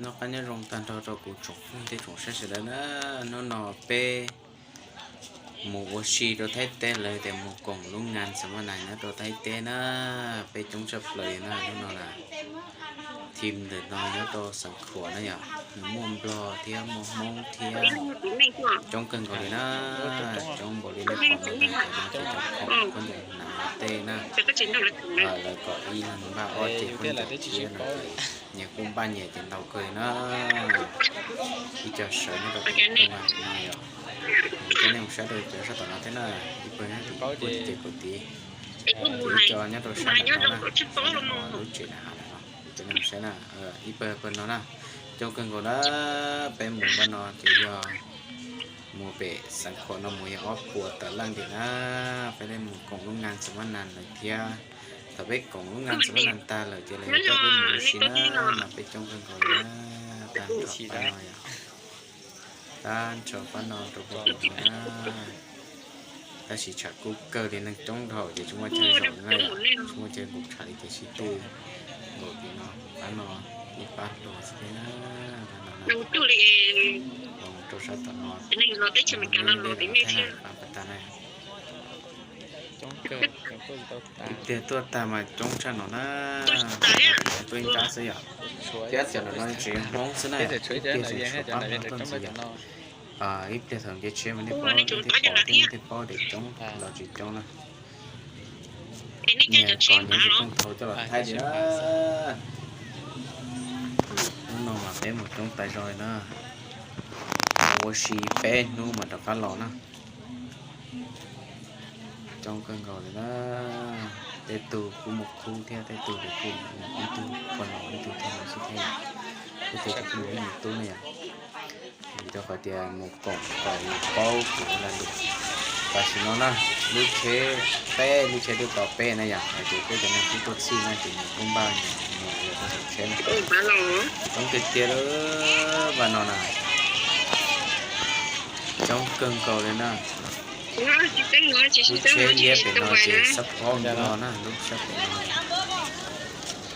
Noj qab nyob zoo tag nrho rau kuv tsoom phooj ywg tsoom saib sawv daws na. Hnub no peb mus ua si rau Thaib teb, lawv tias mus koom lub ngan xas mas nas nyob rau Thaib teb na. Peb coob tshaj plaws na hnub no na. Team ntawm no nyob rau Xeev Khuam na yom, nws muaj Nplog thiab muaj Hmoob thiab, coob kawg nkaus li na. Coob npaum li nej pom no na, cov khoom khaub ncaws hnav tej na, lawv kom ib leeg npaj ob ceg khaub ncaws thiab no, nyias kuj npaj nyias ces ntau kawg li na. Ib co sawv nyob rau tom no yom, coj nej mus saib rau cov sab tom no thiab na. Ib pawg nyob tim kuj ces kaum tid, ib co nyob rau sab nram no na, lub tsev na, coj nej mus saib na. Ib pawg pawg no na, coob kawg nkaus na. Peb mus npaj no ces yog mus pem Xeev Khuam no mus yog ob puas tawm leej ntiag na. Peb li mus koom lub ngan xas mas nas lawm thiab. Thaum peb koom lub ngan xas mas nas tag lawm ces lawv yuav coj peb mus ua si na, mas peb coob kawg nkaus li na. Tag nrho pab no yom, tag nrho pab no rau peb koom na. Tab sis tshav kub kawg li, neeg coob dhau ces tsis muaj chaw zaum na yom, tsis muaj chaw nkaum tshav li ces sib tw nkaum tim no, pab no ib pab hluas xwb thiab na. Pab no na, los rau sab tom no, pab pas tag na. Ib pliag tuaj tag mas coob tshaj no na. Tuaj ib nrab xwb yom. Thiab cov no tsev Hmoob xwb na, ib pliag tseem tshuav pab Hmoob tuaj ntxiv yom. Ib pliag thaum nce tsheb mas nej paub, nej thiaj paub tias coob los tsis coob na. Nyias kom nyias tus kooj thau coj los thaij li na. Hnub no mas peb mus coob tas zog li na. Mus ua si peb hnub mas rov qab los na. Coob kawg nkaus li na. Tej tug kuj mus khub thiab, tej tug kuj mus ib tug pog laus ib tug thiab xwb thiab. Tej tug kuj mus ib tug tub na yom. Vim rau qhov tias mus koom kom yus paub kuv ua lag lus. Tam sim no na, lub tsheb, peb lub tsheb twb tos peb na yom, hais tias peb cov neeg twb tuaj txhij na ces nws kuj npaj mus ua tau saum tsheb na. Coob tiag tiag li, npaj no na. Coob kawg nkaus li na. Lub tsheb liab pem no ces xab phob no na, lub sab pem no.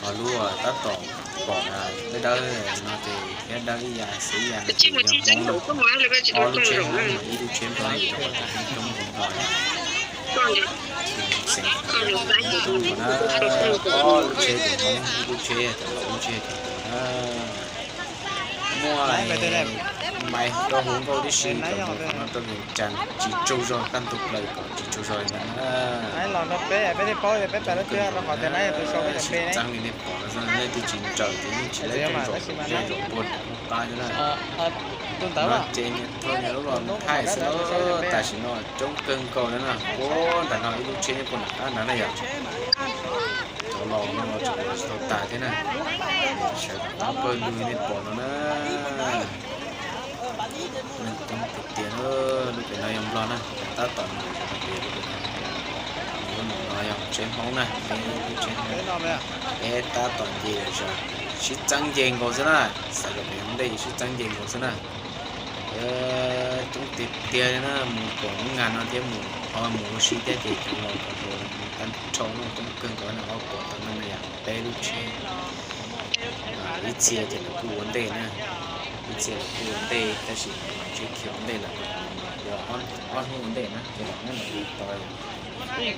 Ho lub tab tom pom dawb dawb no ces thiab dawb ib yam xwb ib yam no ces yog Hmoob na. Ob lub tsheb Hmoob mas ib lub tsheb Nplog li rau qhov tias Hmoob coob npaum no. Xeev Khuam coob npaum na, ob lub tsheb ces Hmoob, ib lub tsheb cov laus, lub tsheb cov laus na. Muaj mais rau hauv nkauj tib si, cov mus qhov no rau Vias Cas tsis tsaug zog, kaj ntug plaws kom tsis tsaug zog li ntawd na. Los no peb, peb thiaj paub tias peb tawm lub twg rau qhov tias nab yog tus sau peb cov pe ne. Txeeb li nej pom no xwb, nej twb tsis ntsaws ces yeej tsis laib rooj zaum, zej zaum puag nram qab xwb na. Tus ntawd no ces niag thauj niag lub los thaij xwb lauj. Tam sim no coob kawg nkaus li na, puag nram no ib lub tsheb nyob puag nram qab nrad na yom. Cov laus no los tseem los tsis tau tas thiab na. Sawv daws pawg lug nej pom no na. Neeg coob tiag tiag, lub pem no yog Nplog na, tab tom nce zog pem lub pem no. Lub no yog tsheb Hmoob na, peb lub tsheb Hmoob, peb tab tom nce zog, sib txeeb nce nkaus xwb na. Xav zog pem ntej sib txeeb nce nkaus xwb na. Coob tiag tiag li na, mus koom lub ngan no thiab mus, mus ua si thiab ces cov laus cov hluas tag nrho no coob kawg nkaus na, ob puas tawm leej na yom, peb lub tsheb. Ib txhia ces lawv kuj ua ntej na, ib txhia lawv kuj ua ntej tab sis tsheb khiav ua ntej lawm, ua ob hnub ua ntej na ces lawv nyob lawm tos. Coob tiag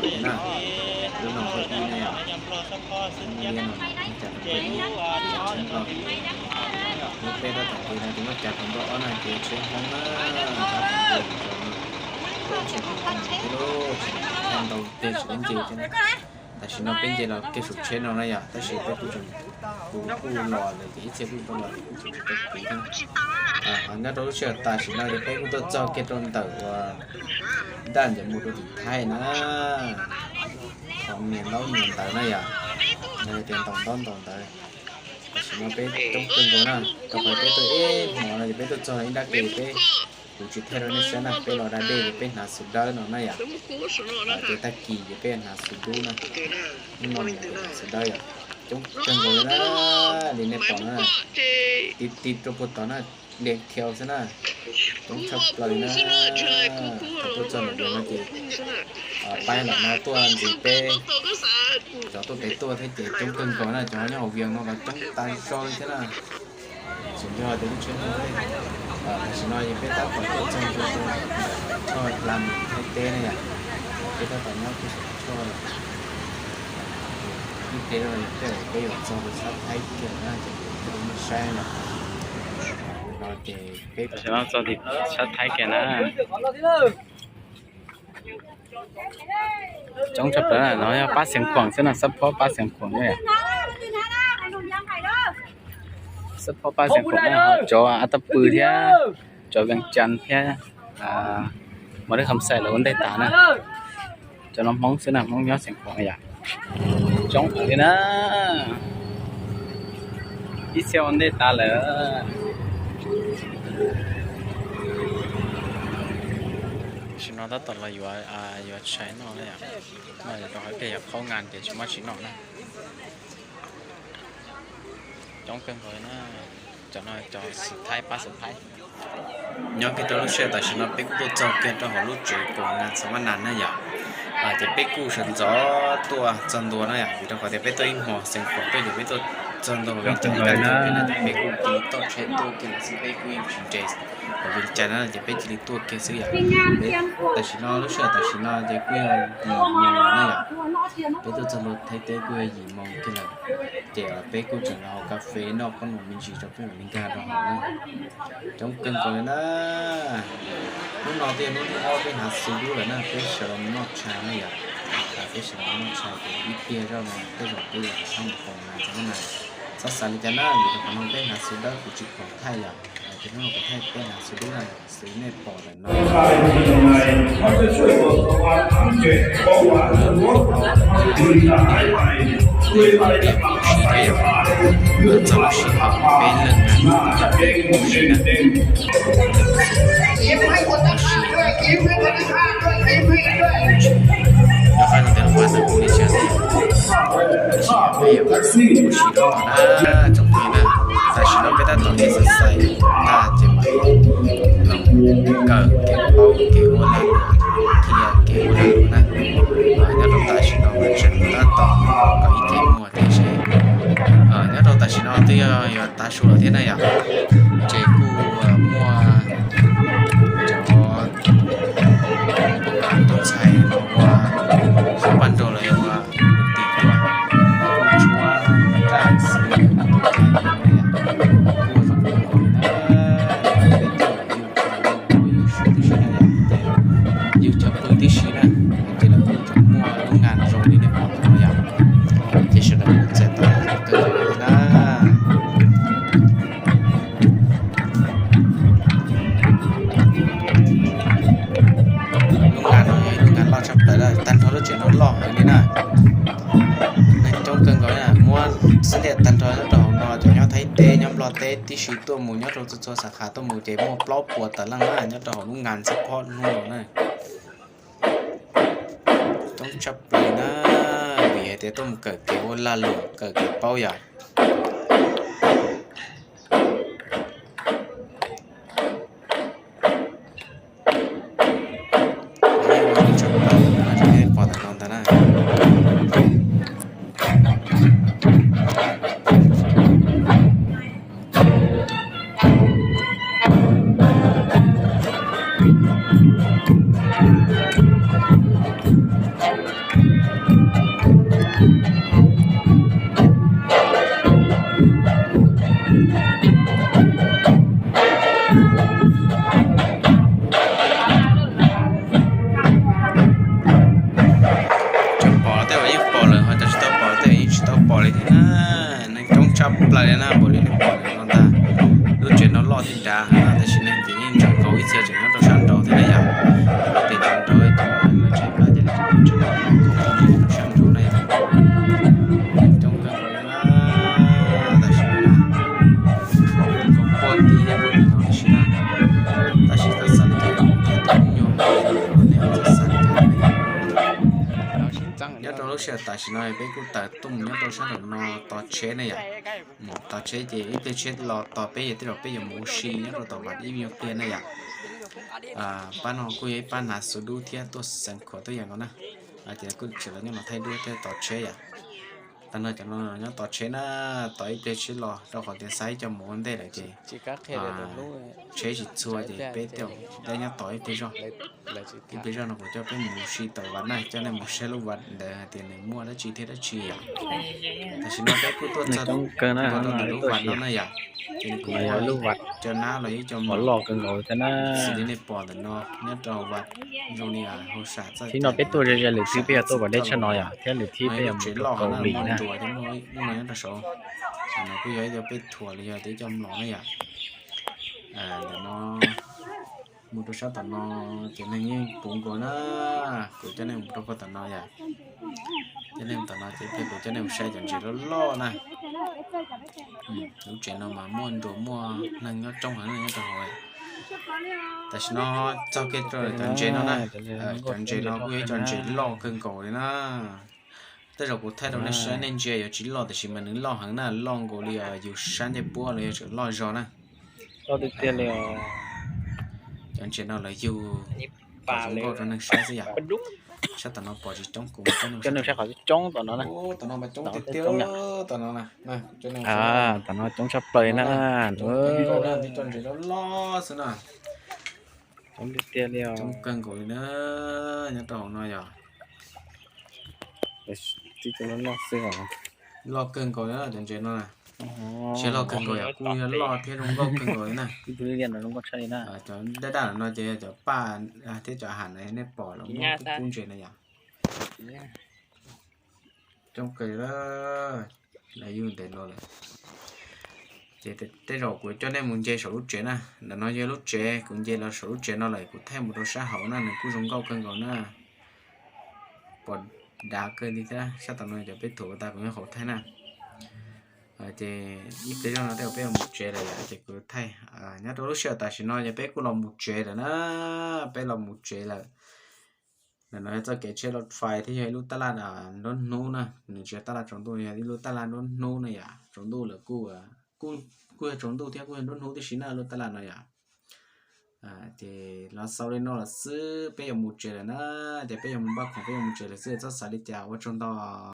tiag na, lub no npawb ib na yom, lub liab no cas npawb ib, tsheb Nplog. Lub peb tab tom nce no ces muab cas kom npawb ob na ces tsheb Hmoob na, tab tom nce zog no, tsheb Hmoob tab tom nce lub, tsheb ntau tes tsis nce thiab na. Tam sim no peb nce los kiag saum tsheb no na yom, tab sis peb kuj tseem, kuv kuj los lawm ces ib txhia kuj tau los ces kuj tseem tsis tau kuv thiab. Ho nyob rau lub sij hawm tam sim no ces peb kuj tuaj txog kiag rau ntawm uas daj ntawm mus rau tim Thaib na, qhov nias ntaub nias ntawv na yom, nws tias ntaus ntaub ntaus ntawv. Tam sim no peb coob kawg nkaus na, rau qhov peb tuaj ib hmos no ces peb tuaj txog ib nrab ke peb, kuv tsis thaij rau nej saib na, peb los da dej ces peb hnav xuv dawb no na yom. Ces tag kis ces peb hnav xuv dub na, hnub no ces hnav xuv dawb yom. Coob kawg nkaus li na, li nej pom na, ti ti rau puag tod na, lias khiaus xwb na. Coob tshaj plaws li na. Thaum tuaj txog ntawm no ces Paib ntawm no tuaj ntxiv peb cov tuaj pem tuaj thiab ces coob kawg nkaus na, cov nyob hauv Vias no los coob tas zog li thiab na. Tsis nco tias lub tsheb no, tam sim no peb tab tom tuaj txog rau thoj hla mus Thaib teb ne yom. Peb tab tom nyob rau saum thoj ib teb no, tej zaum peb yuav txog rau sab Thaib kiag na, ces peb muaj saib no. No ces peb txog tim sab Thaib kiag na. Coob tshaj plaws no yog pab Xeev Khuam xwb no, xab phob pab Xeev Khuam na. Xab phob pab Xeev Khuam na, ho cov Ab Tab Pw thiab cov Vees Cas thiab Mos Dej Kham Xais lawv ua ntej tas na. Cov no Hmoob xwb na, Hmoob nyob Xeev Khuam yom. Coob heev li na. Ib txhia ua ntej tas lawm. Tam sim no tab tom los yuav, yuav tshais noj na yom. Noj rau qhov pliag yuav qhaub ngas ces tsis muaj tshais noj na. Coob kawg nkaus na. Cov no cov xwm thaib pab xwm thaib. Nyob kiag rau lub sij hawm tam sim no peb kuj tuaj txog kiag rau hauv lub tsev koom ngas Xav Mab Nas na yom. Ces peb kuj sawv ntxov tuaj txog ntua na yom, vim rau qhov tias peb tuaj ib hmos Xeev Khuam tuaj ces peb tuaj txog ntua Vias Cas ib tag kis na, ces peb kuj cia li toj tsheb tuaj kiag lawm xwb, peb kuj yeej tsis nres hauv Vias Cas na, ces peb cia li tuaj kiag xwb yom. Tam sim no lub sij hawm tam sim no ces kuj yog yim moos na yom, peb tuaj txog ntua Thaib teb kuj yog yim moos kiag lawm. Ces peb kuj tseem los haus kas fes noj qab nus me ntsis rau peb mam li nkag rau hauv na. Coob kawg nkaus li na. Hnub no twb yog hnub thib ob peb hnav xu dub lawm na, peb sawv los noj tshais na yom. Peb sawv los noj tshais ces ib pliag zoj no tej zaum peb yuav rov qab mus koom ngas Xav Mab Nas. Txhob xav li cas na, vim rau qhov no peb hnav xu dawb kuv tsis khoom thaij yom. Ces hnub no kuv thaij peb hnav xu dub na, xws li nej pom ntawm no. Txog lub sij hawm peb leeg na. Nyob qab no tias los ua ntawm kuv li cas, tab sis peb yuav ua si rau na tsoom phooj ywg na. Tam sim no peb tab tom ua exercise tag ces mam los kawm kev paub kev ua lag luam, qhia kev ua lag luam na. Nyob rau tam sim no mas tseem tab tom kawm ib cev muag thiab seb, nyob rau tam sim no twb yog yuav tav su lawm thiab na yom. Ces kuj muaj cov tub ntxhais los ua hauv paj nrog los yog ua tim tuaj, kuj tshuab raj xwb, kuj zoo kawg nkaus li na. Peb tuaj yug chaw pw tib si na, ces lawv kuj tseem muaj lub ngas zoo li nej pom no yom. Ces sawv daws kuj txais tos kawg nkaus li na. Lub ngas no yog ib lub ngas loj tshaj plaws, tag nrho lub tsev no loj heev li na. Neeg coob kawg nkaus na, muab xib liaj tag nrho nyob rau hauv no, cov nyob Thaib teb nyob Nplog teb tib si tuaj mus nyob rau txhua txhua xab khas tuaj mus ces muaj plaub puas tawm leej na nyob rau hauv lub ngas xab phob hnub no na. Coob tshaj plaws na, vim hais tias tuaj mus kawm kev ua lag luam kawm kev paub yom. Pom ntawm no ntag na. Tsis pom tej uas yeej pom lawm, ho cov tsis tau pom tej uas yeej tsis tau pom li thiab na. Neeg coob tshaj plaws li na, npaum li nej pom no ntag. Lub tsev no loj tib dav, tab sis neeg ces yeej tseem nkaus ib txhia tseem nyob rau sab nraud thiab na yom. Peb tsev nraud, tsev plab ces lawv tseem nyob rau sab nraud na yom. Coob kawg nkaus li na. Tam sim no na, kuj pom tib yam li no li si na. Tab sis txawm xav li cas los kuj tau nyuaj, nyob rau lub sij hawm tam sim no peb kuj tawm tuaj mus nyob rau sab nraum no tos tsheb na yom. Tos tsheb ces ib pliag tsheb los tos peb ces tej zaum peb yuav mus ua si nyob rau tom Vam Ib me nyuam pliag na yom. Pab no kuj yog ib pab hnav xu dub thiab tuaj xeev khuam tuaj yam nkaus na. Ces kuj tseem los nyob los thaij duab thiab tos tsheb yom. Tag no cov no nyob tos tsheb na, tos ib pliag tsheb los rau qhov tias xa ib co mus ua ntej lawm ces tsheb tsis txhua ces peb thiaj li nyob tos ib pliag zog. Ib pliag zog no kuv coj peb mus si tau vaj na, coj nej mus saib lub vaj ntawd hais tias nws muaj dab tsi thiab dab tsi yom. Tam sim no peb kuj tuaj txog ntua rau ntawm lub vaj no na yom. Ces nws kuj muaj cov nab los yog cov mlom loj kawg nkaus thiab na. Xws li nej pom ntawm no nyob rau vaj zoo li hauv sam txoj kev no peb tuaj ze ze lwm thib peb yog tuaj kom deb tshaj no yom, thiab lwm thib peb yog mus rau Kaus Lim na. Lub no nyob rau saud, no kuj yog ib co pej thuam los yog tias ib co mlom na yom. Ntawm no mus rau sab tom no ces neeg yeej puv nkaus na. Kuv coj nej mus rau puag tom no yom. Coj nej mus tom no ces kuv coj nej mus saib cov ntses loj loj na. Lub tsev no mas muaj nruas muaj neeg nyob coob heev nyob rau hauv. Tam sim no txog kiag rau cov ntses no na. Cov ntses no kuj yog ib co ntses loj kawg nkaus li na. Tej zaum kuv thaij rau nej saib nej ntsia yuav tsis loj tiam sis mas nws loj heev na, loj nkaus li yus sab ncej puab los yog tseem loj zog na. Loj tiag tiag li os. Cov ntses no lawv yug kom zoo nkauj rau neeg saib xwb yom. Sab tom no pom tsis coob, kuv coj nej saib qhov coob tom no na. Tom no mas coob tiag tiag tom no na. Tom no coob tshaj plaws na. Cov ntses loj loj xwb na. Coob tiag tiag li os. Coob kawg nkaus li na. Nyob rau hauv no yog loj kawg nkaus li cov ntses no na. Siab loj kawg nkaus yom, kuj yog loj thiab zoo nkauj kawg nkaus li na. Cov daj daj no ces yog cov paj thiab cov ham no nej pom los muab kub kub ntses na yom. Coob kawg li, lawv yug ntev los lawm. Ces tej zaum kuv coj nej mus nce saum lub tsev na. Ntawm no yog lub tsev, kuv nce los saum lub tsev no lawm kuv thaij mus rau sab hauv na, nws kuj zoo nkauj kawg nkaus na. Pom dav kawg li thiab, sab tom no cov pej thuam tas kuv nyob hauv thaij na. Ces ib pliag zog no tej zaum peb yuav mus tsev lawm yom, ces kuv thaij. Nyob rau lub sij hawm tam sim no ces peb kuj los mus tsev lawm na, peb los mus tsev lawm. Ntawm no yog txoj kev tsheb lav fais thiab yog ib lub taj laj nruab hnub na, nws tsis yog taj laj tsaus ntuj, yog ib lub taj laj nruab hnub na yom, tsaus ntuj lawm kuj, kuj yog tsaus ntuj thiab kuj yog nruab hnub tib si na lub taj laj no yom. Ces los xaus li no los xwb, peb yuav mus tsev lawm na, ces peb yuav mus npaj khoom, peb yuav mus tsev lawm xwb, txhob xav li cas, ua tsaug ntau.